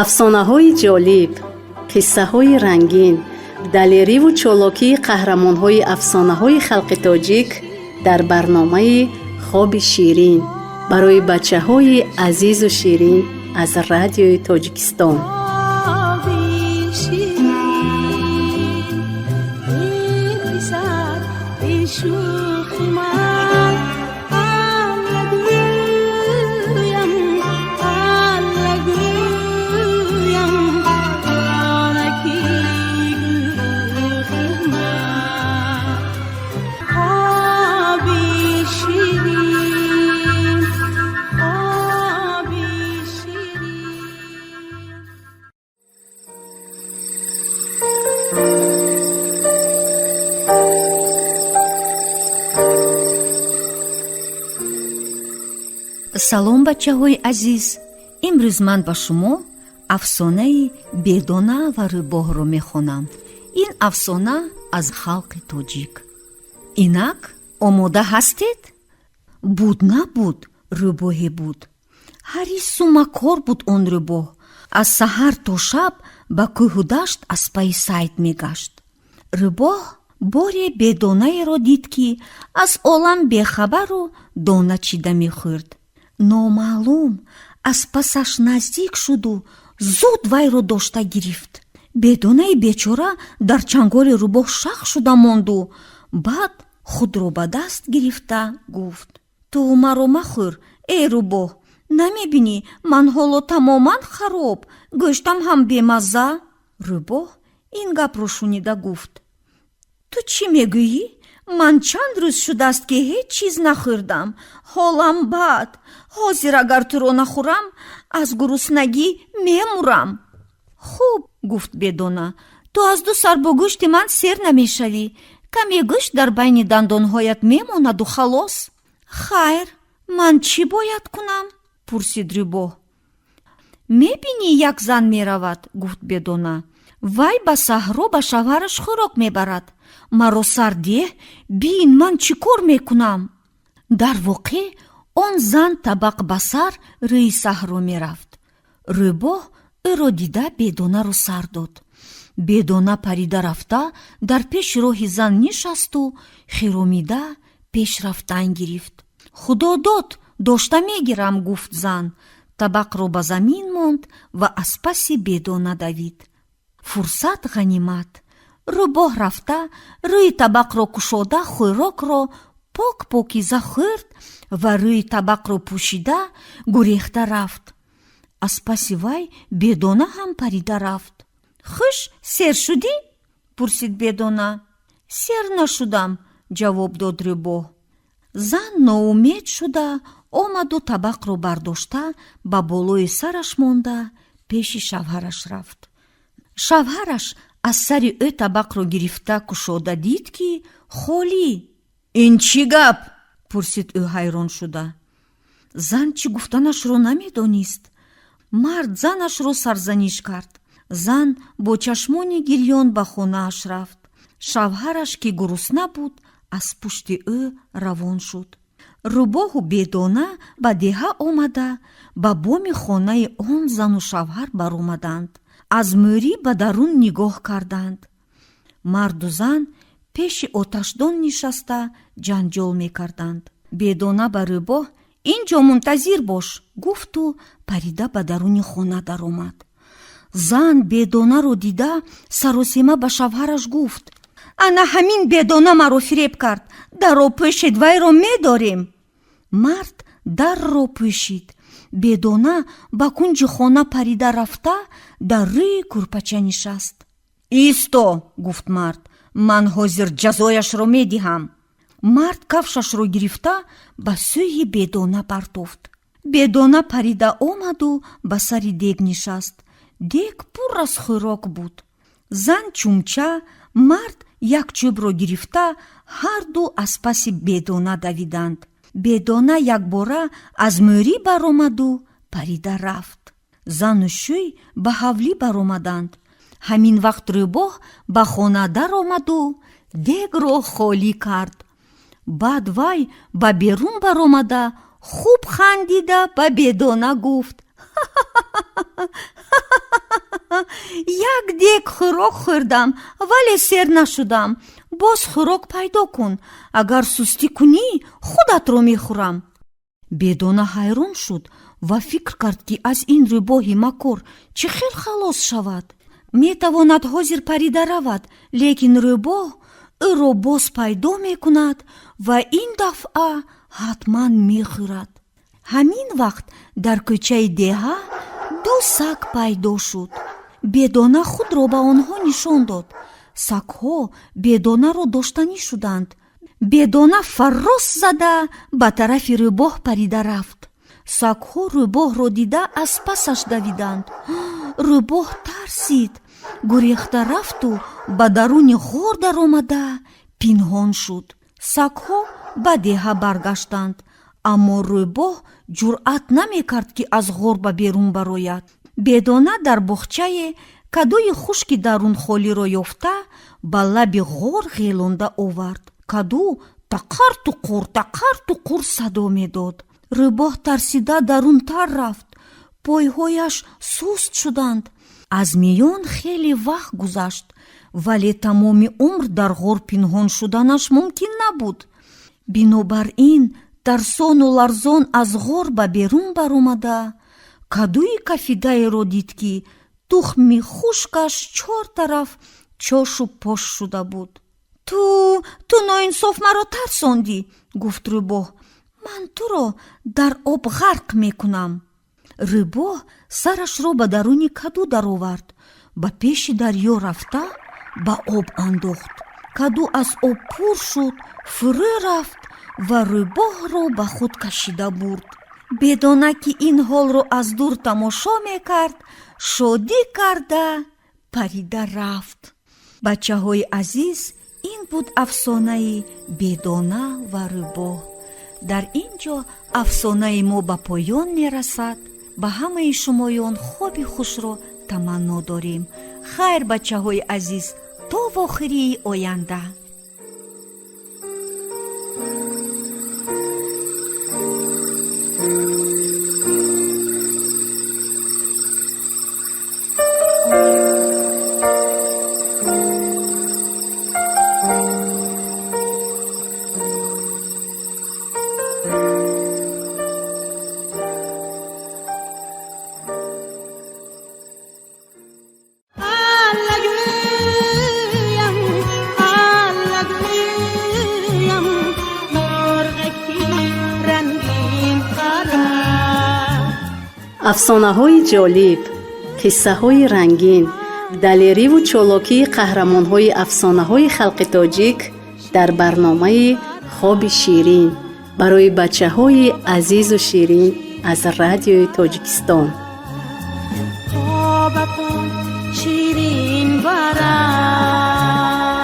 Афсонаҳои ҷолиб, қиссаҳои рангин, далериву чолокии қаҳрамонҳои афсонаҳои халқи тоҷик дар барномаи «Хоби ширин» барои бачаҳои азизу ширин аз Радиои Тоҷикистон. Хоби ширин, эй писар, эй шӯхи ман, Алла гӯям, Алла гӯям, онаки гӯхи ман. Хоби ширин, хоби ширин. Салом, бачаҳои азиз! Имрӯз ман ба шумо афсонаи «Бедона ва рӯбоҳро» мехонам. Ин афсона аз халқи тоҷик. Инак, омода ҳастед? Буд, набуд, рӯбоҳе буд. Ҳарису макор буд он рӯбоҳ. Аз саҳар то шаб ба кӯҳу дашт аз пайи сайд мегашт. Рӯбоҳ боре бедонаеро дид, ки аз олам бехабару дона чида мехӯрд. Номаълум аз пасаш наздик шуду зуд вайро дошта гирифт. Бедонаи бечора дар чанголи рӯбоҳ шах шуда монду, баъд худро ба даст гирифта гуфт: «Ту маро махӯр, эй рӯбоҳ! Намебинӣ, ман ҳоло тамоман хароб, гӯштам ҳам бемазза?» Рӯбоҳ ин гапро шунида гуфт: «Ту чӣ мегӯӣ? Ман чанд рӯз шудааст, ки ҳеҷ чиз нахӯрдам, ҳолам бад. Ҳозир агар туро нахӯрам, аз гуруснагӣ мемурам». «Хуб, – гуфт бедона, – ту аз ду сар бо гӯшти ман сер намешавӣ. Каме гӯшт дар байни дандонҳоят мемонаду халос». «Хайр, ман чӣ бояд кунам?» – пурсид рӯбоҳ. «Мебинӣ, як зан меравад, – гуфт бедона. – Вай ба саҳро ба шавҳараш хӯрок мебарад. Маро сар деҳ, бин, ман чӣ кор мекунам». Дар воқеъ, он зан табақ ба сар рӯи саҳро мерафт. Рӯбоҳ ӯро дида, бедонаро сар дод. Бедона парида рафта, дар пеши роҳи зан нишасту хиромида пеш рафтан гирифт. «Худо дод, дошта мегирам», – гуфт зан. Табақро ба замин монд ва аз паси бедона давид. Фурсат ғанимат. Рӯбоҳ рафта, рӯи табақро кушода, хӯрокро пок покиза хӯрд ва рӯи табақро пӯшида гурехта рафт. Аз паси вай бедона ҳам парида рафт. «Хуш, сер шудӣ?» – пурсид бедона. «Сер нашудам», – ҷавоб дод рӯбоҳ. Зан ноумед шуда омаду табақро бардошта, ба болои сараш монда, пеши шавҳараш рафт. Шавҳараш аз сари ӯ табақро гирифта, кушода дид, ки холӣ. «Ин чӣ гап?» – пурсид ӯ ҳайрон шуда. Зан чӣ гуфтанашро намедонист. Мард занашро сарзаниш кард. Зан бо чашмони гирён ба хонааш рафт. Шавҳараш, ки гурусна буд, аз пушти ӯ равон шуд. Рӯбоҳу бедона ба деҳа омада, ба боми хонаи он зану шавҳар баромаданд. Аз мӯрӣ ба дарун нигоҳ карданд. Марду зан пеши оташдон нишаста ҷанҷол мекарданд. Бедона ба рӯбоҳ: «Ин ҷо мунтазир бош», – гуфту парида ба даруни хона даромад. Зан бедонаро дида, саросема ба шавҳараш гуфт: «Ана ҳамин бедона маро фиреб кард. Дарро пӯшед, вайро медорем». Мард дарро пӯшид. Бедона ба кунҷи хона парида рафта, дар рӯи кӯрпача нишаст. «Исто, – гуфт мард, – ман ҳозир ҷазояшро медиҳам». Мард кафшашро гирифта, ба сӯи бедона партофт. Бедона парида омаду ба сари дег нишаст. Дег пур аз хӯрок буд. Зан чумча, мард як чӯбро гирифта, ҳарду аз паси бедона давиданд. Бедона якбора аз мӯрӣ баромаду парида рафт. Зану шӯй ба ҳавлӣ баромаданд. Ҳамин вақт рӯбоҳ ба хона даромаду дегро холӣ кард. Баъд вай ба берун баромада, хуб хандида, ба бедона гуфт: Як дег хӯрок хӯрдам, вале сер нашудам. Боз хӯрок пайдо кун. Агар сустӣ кунӣ, худатро мехӯрам. Бедона ҳайрон шуд ва фикр кард, ки аз ин рӯбоҳи макор чӣ хел халос шавад. Метавонад ҳозир парида равад, лекин рӯбоҳ ӯро боз пайдо мекунад ва ин дафъа ҳатман мехӯрад. Ҳамин вақт дар кӯчаи деҳа ду саг пайдо шуд. Бедона худро ба онҳо нишон дод. Сагҳо Бедонаро доштанӣ шуданд. Бедона фаррос зада ба тарафи рӯбоҳ парида рафт. Сагҳо рӯбоҳро дида, аз пасаш давиданд. Рӯбоҳ тарсид, гурехта рафту ба даруни ғор даромада пинҳон шуд. Сагҳо ба деҳа баргаштанд, аммо рӯбоҳ ҷуръат намекард, ки аз ғор ба берун барояд. Бедона дар боғчае кадуи хушки дарунхолиро ёфта, ба лаби ғор ғелонда овард. Каду тақар туқур, тақар туқур садо медод. Рӯбоҳ тарсида дарунтар рафт, пойҳояш суст шуданд. Аз миён хеле вақт гузашт, вале тамоми умр дар ғор пинҳон шуданаш мумкин набуд. Бинобар ин тарсону ларзон аз ғор ба берун баромада, кадуи кафидаеро дид, ки тухми хушкаш чор тараф чошу пош шуда буд. Ту ноинсоф маро тарсондӣ, гуфт рӯбоҳ. Ман туро дар об ғарқ мекунам. Рӯбоҳ сарашро ба даруни каду даровард, ба пеши дарё рафта, ба об андохт. Каду аз об пур шуд, фурӯ рафт ва рӯбоҳро ба худ кашида бурд. Бедона, ки ин ҳолро аз дур тамошо мекард, шодӣ карда парида рафт. Бачаҳои азиз, ин буд афсонаи Бедона ва рӯбоҳ. Дар ин ҷо афсонаи мо ба поён мерасад. Ба ҳамаи шумоён хоби хушро таманно дорем. Хайр, бачаҳои азиз, то вохӯрии оянда. Аллагӯям, аллагӯям, мурғаки рангин қара. Афсонаҳои ҷолиб, қиссаҳои рангин, далериву чолокии қаҳрамонҳои афсонаҳои халқи тоҷик дар барномаи «Хоби ширин» барои бачаҳои азизу ширин аз Радиои Тоҷикистон. Хобатон ширин барад.